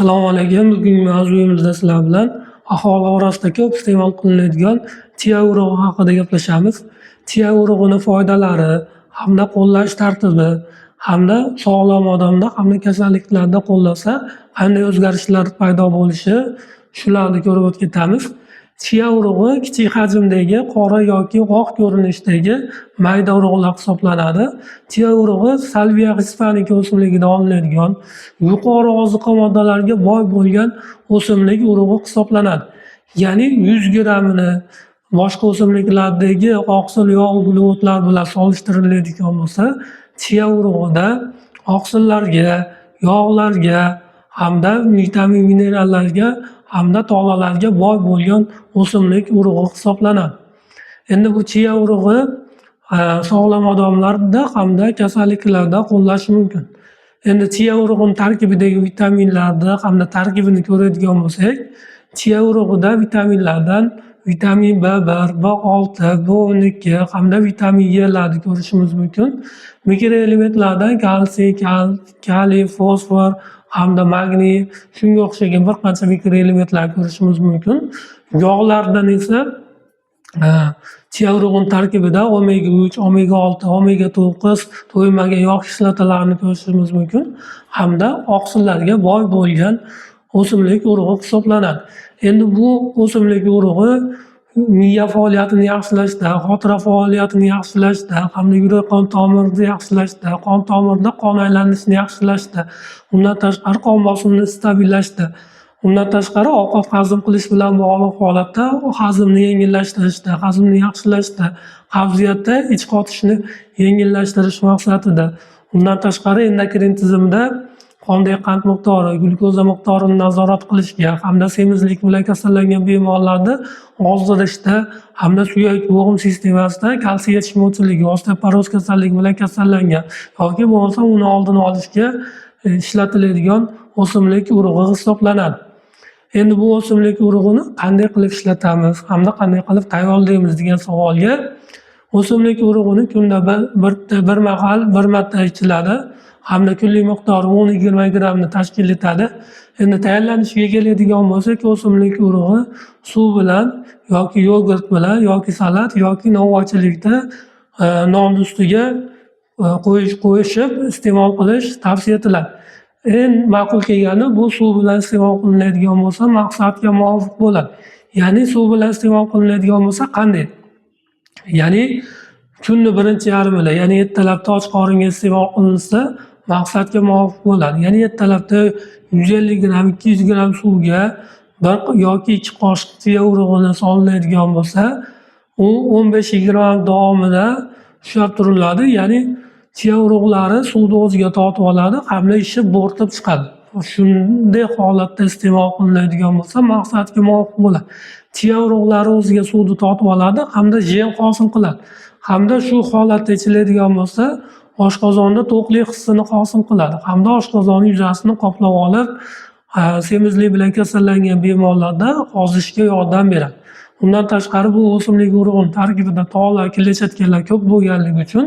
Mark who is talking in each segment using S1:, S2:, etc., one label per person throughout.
S1: Assalomu alaykum. Bugungi mavzuyimizda sizlar bilan aholi orasida ko'p iste'mol qilinadigan chia urug'i haqida gaplashamiz. Chia urug'ini foydalari hamda qo'llash tartibi hamda sog'lom odamda hamda kasalliklarda qo'llasa qanday o'zgarishlar paydo bo'lishi, shularni ko'rib o'tib ketamiz. Chia urug'i kichik hajmdagi qora yoki oq ko'rinishdagi mayda urug'lar hisoblanadi. Chia urug'i Salvia hispanica o'simligidan olinadigan yuqori oziqa moddalarga boy bo'lgan o'simlik urug'i hisoblanadi. Ya'ni 100 grammini boshqa o'simliklardagi oqsil, yog', uglevodlar bilan solishtiriladigan bo'lsa, chia urug'ida oqsillarga, yog'larga hamda vitamin, minerallarga hamda tolalarga boy bo'lgan o'simlik urug'i hisoblanadi. Endi bu chia urug'i sog'lom odamlarda hamda kasalliklarda qo'llash mumkin. Endi chia urug'ini tarkibidagi vitaminlarni hamda tarkibini ko'radigan bo'lsak, chia urug'ida vitaminlardan vitamin B1, B6, B12 hamda vitamin Elarni ko'rishimiz mumkin. Mikroelementlardan kalsiy, kaliy, fosfor hamda magniy, shunga o'xshagan bir qancha mikroelementlar ko'rishimiz mumkin. Yog'lardan esa chia urug'ini tarkibida omega 3, omega 6, omega 9 to'yinmagan yog' kislotalarini ko'rishimiz mumkin hamda oqsillarga boy bo'lgan o'simlik urug'i hisoblanadi. Endi bu o'simlik urug'i miya faoliyatini yaxshilashda, xotira faoliyatini yaxshilashda hamda yurak qon tomirni yaxshilashda, qon tomirda qon aylanishini yaxshilashda, undan tashqari qon bosimini stabillashda, undan tashqari ovqat hazm qilish bilan bog'liq holatda hazmni yengillashtirishda, hazmni yaxshilashda, qabziyatda ich qotishni yengillashtirish maqsadida, undan tashqari endokrin tizimda qondagi qand miqdori, glyukoza miqdorini nazorat qilishga hamda semizlik bilan kasallangan bemorlarni ozdirishda hamda suyak bo'g'im sistemasida kalsiy yetishmovchiligi, osteoporoz kasalligi bilan kasallangan yoki bo'lmasa uni oldini olishga ishlatiladigan o'simlik urug'i hisoblanadi. Endi bu o'simlik urug'ini qanday qilib ishlatamiz hamda qanday qilib tayyorlaymiz degan savolga, o'simlik urug'ini kunda bir mahal, bir marta ichiladi hamda kunlik miqdori 10-20 grammni tashkil etadi. Endi tayyorlanishiga keladigan bo'lsak, o'simlik urug'i suv bilan yoki yogurt bilan yoki salat yoki novvoychilikda non ustiga qo'yishib iste'mol qilish tavsiya etiladi. Eng ma'qul kelgani bu suv bilan iste'mol qilinadigan bo'lsa, maqsadga muvofiq bo'ladi. Ya'ni suv bilan iste'mol qilinadigan bo'lsa qanday? Ya'ni kunni birinchi yarmida, ya'ni ertalabda och qoringa iste'mol qilinsa, maqsadga muvofiq bo'ladi. Ya'ni ertalabda 150 gramm, 200 gramm suvga bir yoki 2 qoshiq chia urug'ini solinadigan bo'lsa, u 15-20 minut davomida ushlab turiladi. Ya'ni chia urug'lari suvni o'ziga tortib oladi hamda ishib bo'rtib chiqadi. Shunday holatda iste'mol qilinadigan bo'lsa, maqsadga muvofiq bo'ladi. Chia urug'lari o'ziga suvni tortib oladi hamda jem hosil qiladi. Hamda shu holatda ichiladigan bo'lsa, oshqozonda to'qlik hissini hosil qiladi hamda oshqozon yuzasini qoplab olib, semizlik bilan kasallangan bemorlarda ozishga yordam beradi. Undan tashqari bu o'simlik urug'ini tarkibida tog'lar, kletchatkalar ko'p bo'lganligi uchun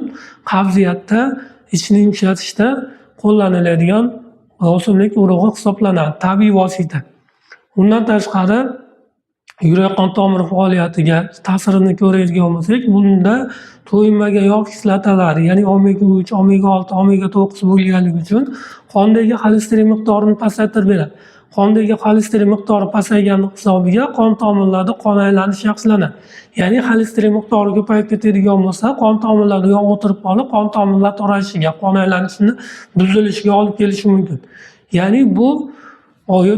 S1: qabziyatda, ichni yumshatishda qo'llaniladigan o'simlik urug'i hisoblanadi, tabiiy vosita. Undan tashqari yurak qon tomir faoliyatiga ta'sirini ko'radigan bo'lsak, bunda to'yinmagan yog' kislotalari, ya'ni omega 3, omega 6, omega 9 bo'lganligi uchun qondagi xolesterin miqdorini pasaytirib beradi. Qondagi xolesterin miqdori pasaygani hisobiga qon tomirlarida qon aylanishi yaxshilanadi. Ya'ni xolesterin miqdori ko'payib ketadigan bo'lsa, qon tomirlarida yog' o'tirib qolib, qon tomirlar torayishiga, qon aylanishini buzilishiga olib kelishi mumkin. Ya'ni bu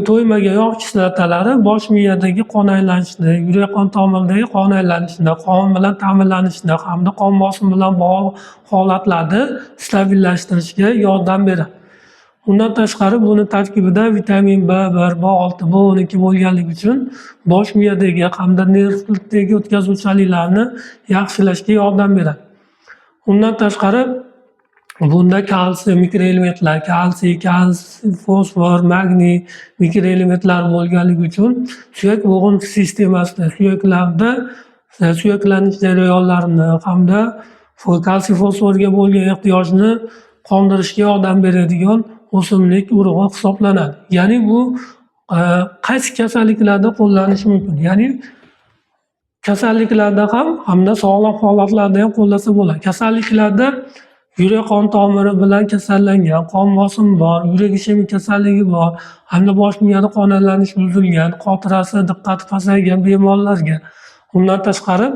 S1: to'ymagan yog' kislotalari bosh miyadagi qon aylanishini, yurak qon tomiridagi qon aylanishini, qon bilan ta'minlanishini hamda qon bosimi bilan bog'liq holatlarni stabillashtirishga yordam beradi. Undan tashqari buni tarkibida vitamin B1, B6, B12 bo'lganligi uchun bosh miyadagi hamda nervdagi o'tkazuvchanliklarni yaxshilashga yordam beradi. Undan tashqari bunda kalsiy mikroelementlar, kalsiy, fosfor, magniy mikroelementlar bo'lganligi uchun suyak bo'g'im sistemasida, suyaklarda suyaklanish jarayonlarini hamda kalsiy fosforga bo'lgan ehtiyojni qondirishga yordam beradigan o'simlik urug'i hisoblanadi. Ya'ni bu qaysi kasalliklarda qo'llanishi mumkin? Ya'ni kasalliklarda ham hamda sog'lom holatlarda ham qo'llasa bo'ladi. Kasalliklarda yurak qon tomiri bilan kasallangan, qon bosimi bor, yurak ishemik kasalligi bor, hamda bosh miyada qon aylanishi buzilgan, xotirasi, diqqati pasaygan bemorlarga, undan tashqari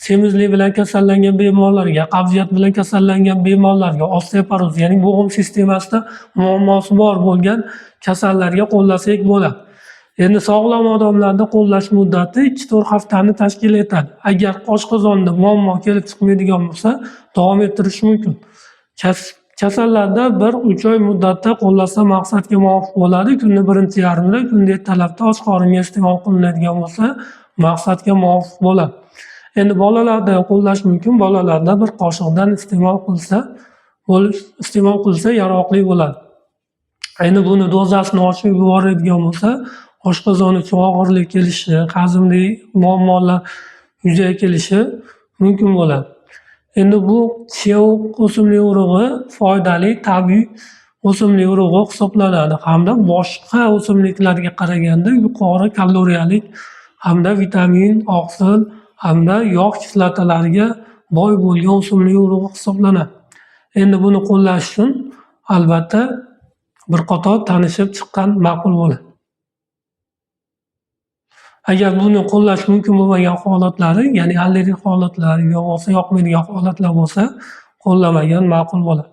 S1: semizlik bilan kasallangan bemorlarga, qabziyat bilan kasallangan bemorlarga, osteoporoz, ya'ni bo'g'im sistemasida muammosi bor bo'lgan kasallarga qo'llasak bo'ladi. Endi sog'lom odamlarda qo'llash muddati 2-4 haftani tashkil etadi. Agar oshqozonda muammo kelib chiqmaydigan bo'lsa, davom ettirish mumkin. Kasallarda 1-3 oy muddatda qo'llasa maqsadga muvofiq bo'ladi. Kunni birinchi yarmida, kunda ertalabda och qoringa iste'mol qilinadigan bo'lsa, maqsadga muvofiq bo'ladi. Endi bolalarda ham qo'llash mumkin. Bolalarda bir qoshiqdan iste'mol qilsa yaroqli bo'ladi. Endi buni dozasini oshirib yuboradigan bo'lsa, oshqozon uchun og'irlik kelishi, hazmli muammolar yuzaga kelishi mumkin bo'ladi. Endi bu chia o'simlik urug'i foydali tabiiy o'simlik urug'i hisoblanadi hamda boshqa o'simliklarga qaraganda yuqori kaloriyalik hamda vitamin, oqsil hamda yog' kislotalariga boy bo'lgan o'simlik urug'i hisoblanadi. Endi buni qo'llash uchun albatta bir qator tanishib chiqqan ma'qul bo'ladi. Agar buni qo'llash mumkin bo'lmagan holatlari, ya'ni allergik holatlar yo bo'lmasa yoqmaydigan holatlar bo'lsa, qo'llamagan ma'qul bo'ladi.